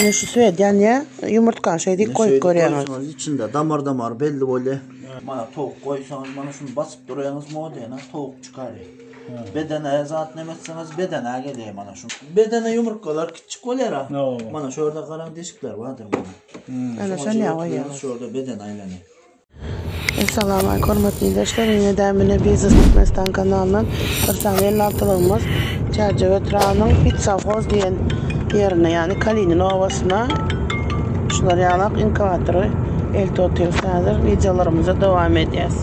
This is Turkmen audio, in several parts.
Ine şu swet ýanýa, ýumurtgany şeýdip goýup görýäňiz. Goýsaňyz içinde damar damar belli bolýar. Mana towuk goýsaňyz mana şuny basyp duraýaňyz modena towuk çykarýar. Bedene zat neme etseňiz bedene gelýär mana şu. Bedene ýumurtgalar kiçjik bolýar ha. Mana şu ýerde garaň deşikler bardyr mana. Ana şony ýa goýýaňyz. Şu ýerde beden aýlanýar. Essalamu hormatly ildeşler ine dämine Biznes Türkmenistan kanalyndan bir sany 56lygymyz Çärjew etrabynyň Pitsawhoz diýen ýerine ýagny Kalinin obasyna şular ýalak inkubatory eltip otyrys häzir wideolarymyza dowam edýäs.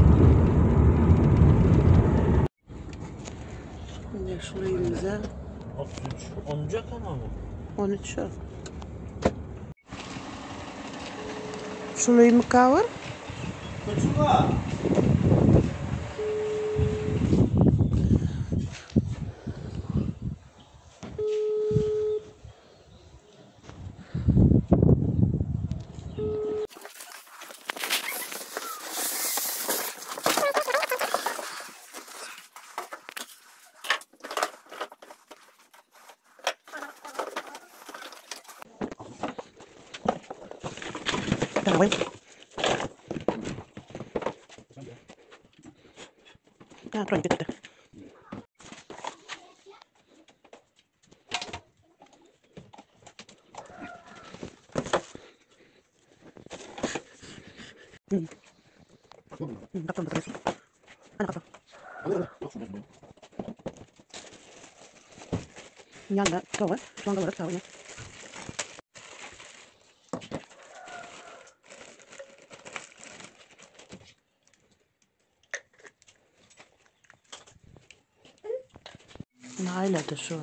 Indi şu öýümize 33 13 eken o. 13 şu. Şuly mukawar? Dawaj. Ja, broń, bitte. Hmm. Ýanda towa, şlangalara towa. Aýlady şu.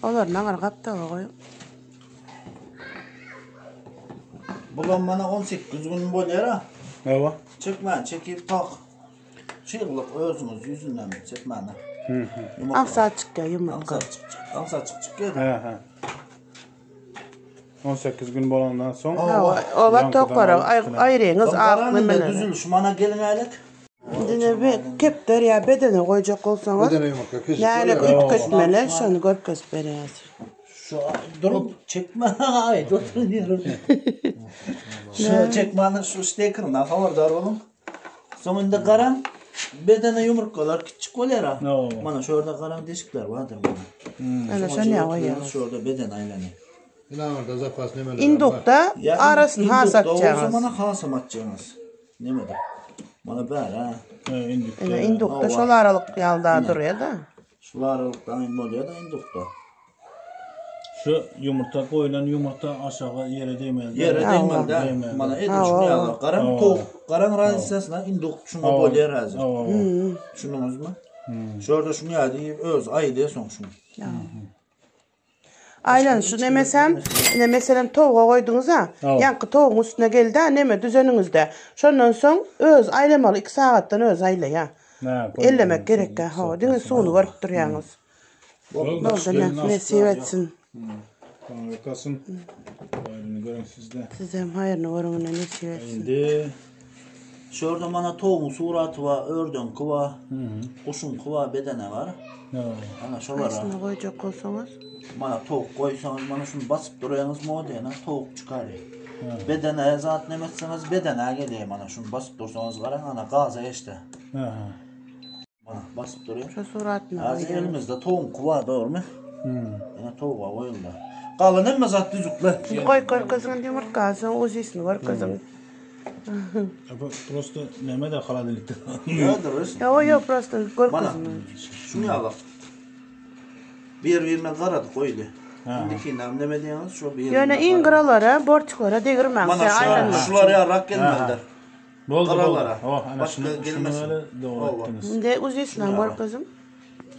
Olar naňar gapdaga goýup. Bulam mana 18 gün bolýar ha. Hawa. Çekmän çekip tak. Çyglyk özüňiz ýüzünden çekmäne. Aňsat çykýar ýumurtga. Aňsat çykjak. Aňsat çykjak ýeri. He he. 18 gün bolandan soň. Hawa, oba toklara aýryňyz ak nemeleri. Düzülişi mana geliň älek. Indi bir kepder ýa bedene goýjak bolsaňyz, Bedene ýumurtga kesip näle bolýar. üýtgetmeli, şony görkezip berýäs. Şu durup çekme aý oturun ýerim. Şu çekmäni şu ştekerinden habardar boluň. Soň indi garaň bedene ýumurtgalar kiçjik bolýar ha. Mana şu ýerde garaň deşikler bardyr mana. Ana şony ýa goýýaňyz. Şu ýerde beden aýlanýar. Ine orada zapas nemeler bar. Indukda arasyny has atjaňyz. Mana hasam atjaňyz. Nemede? Mana bär ha. Ine indukda şol aralyk ýaly da durýar da. Şul aralykda aýyn bolýar da indukda. Şu ýumurta goýlan ýumurta aşaga ýere degmeli. Ýere degmeli däl. Mana edil şuny ýaly. Garaň towuk, garaň raznisasyna induk şuňa bolýar häzir. Düşündiňizmi? Şu ýerde şuny ýaly diýip öz aýylýar soň şuny. Aýlan şu nemesem, ine meselem towuga goýduňyz-a, ýaňky towugyň üstüne geldi-ä neme düzeniňizde. Şondan soň öz aýlamaly 2 sagatdan öz aýlaýar. Ellemek gerekkä, hawa, diňe suwuny görüp durýaňyz. Boldy, nesip etsin. Taňryýalkasyn. Haýryny görüň sizde. Sizem haýryny görüň ine nesip etsin. Indi Şu ýerde mana towugyň suraty bar, ördeňki bar, guşuňky bar, bedene bar. Ana şolara. Haýsyny goýjak bolsaňyz. Mana towuk goýsaňyz, mana şuny basyp duraýaňyz modena towuk çykarýar. Bedene zat neme etseňiz bedene gelýär mana şuny basyp dursaňyz garaň ana gaza geçdi. Mana basyp durýar. Şu suratyny Häzir elimizde towuňky bar dogrymy? Ýene towuga goýuldy. Galan hemme zat düzükli. Goý görkeziň ýumurtga soň uzisini görkeziň. Prosto neme de holodilnikde. Ýa durus. Ýo ýo prosto görkeziň. Şuny ýaly. Bir birine garadyk goýdy. Indiki neme diýýäňiz şo bir. Ýöne iň gyralara, borçlara degirmäň. Mana şular ýarak gelmelidir. Boldy boldy. Oh, ana şunu şunu dogry etdiňiz. Indi uzisini görkeziň.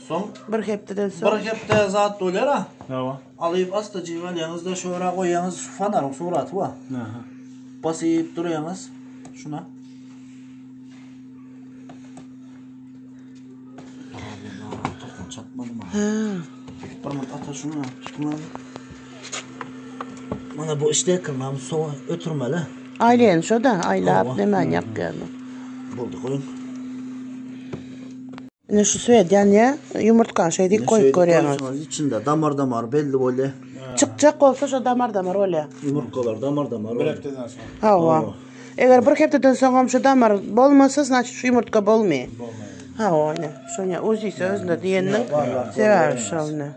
Soň bir hepdeden soň. Bir hepde zat bolýar ha. Hawa. Alyp asta jygalýaňyz-da şora goýýaňyz şu fonaryň suraty bar. Aha. Basyp durýaňyz şuna. Çatmadymy? He. Bir minut ata şunu tutma. Mana bu işleýärken sowa ötürmeli. Aýlaýan şo da, aýlap nämäni ýakýarlar. Boldy goýuň. Ine şu swet ýanýa, ýumurtgany şeýdip goýup görýäňiz. Içinde damar damar belli bolýar. Çykjak bolsa şo damar damar bolýar. Ýumurtgalar damar damar Bir bolýar. hepdeden soň. Hawa. Eger bir hepdeden soňam şu damar bolmasa, значит şu ýumurtga bolmaýar. Bolmaýar. Hawa, ine. Şoňa uzisi özünde diýeniniň sebäbi şol ine.